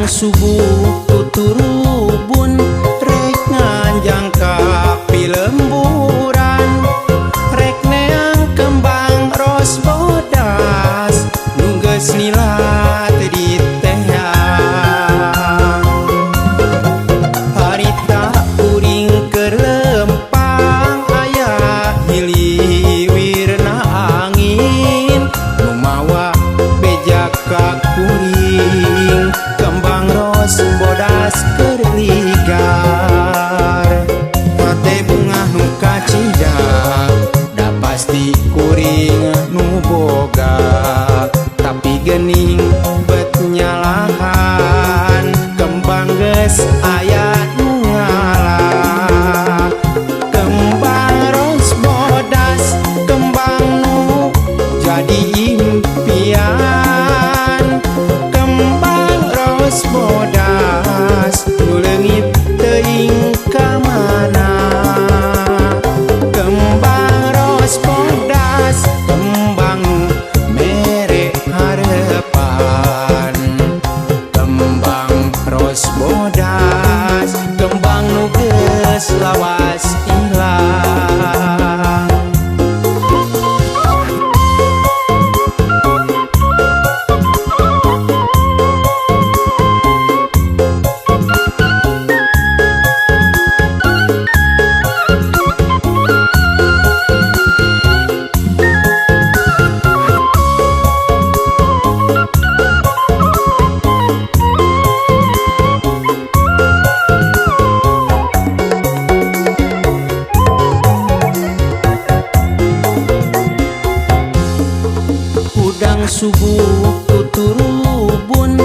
Hudang subuh tuturubun rek nganjang ka pilemburan rek neang kembang ros bodas nu geus lila teu diteang. Harita kuring keur lempang aya hiliwirna angin nu mawa beja ka kuring kembang ros bodas keur ligar. Hate bungah nu kacida da pasti kuring nu boga, tapi geuning bet nyalahan kembang geus aya nu ngalah. Kembang ros bodas kembang nu jadi impian, kembang ros bodas nu leungit teuing ka mana. Kembang ros bodas kembang nu mere harepan, kembang ros bodas kembang nu geus lawas ilang. Hudang subuh tuturubun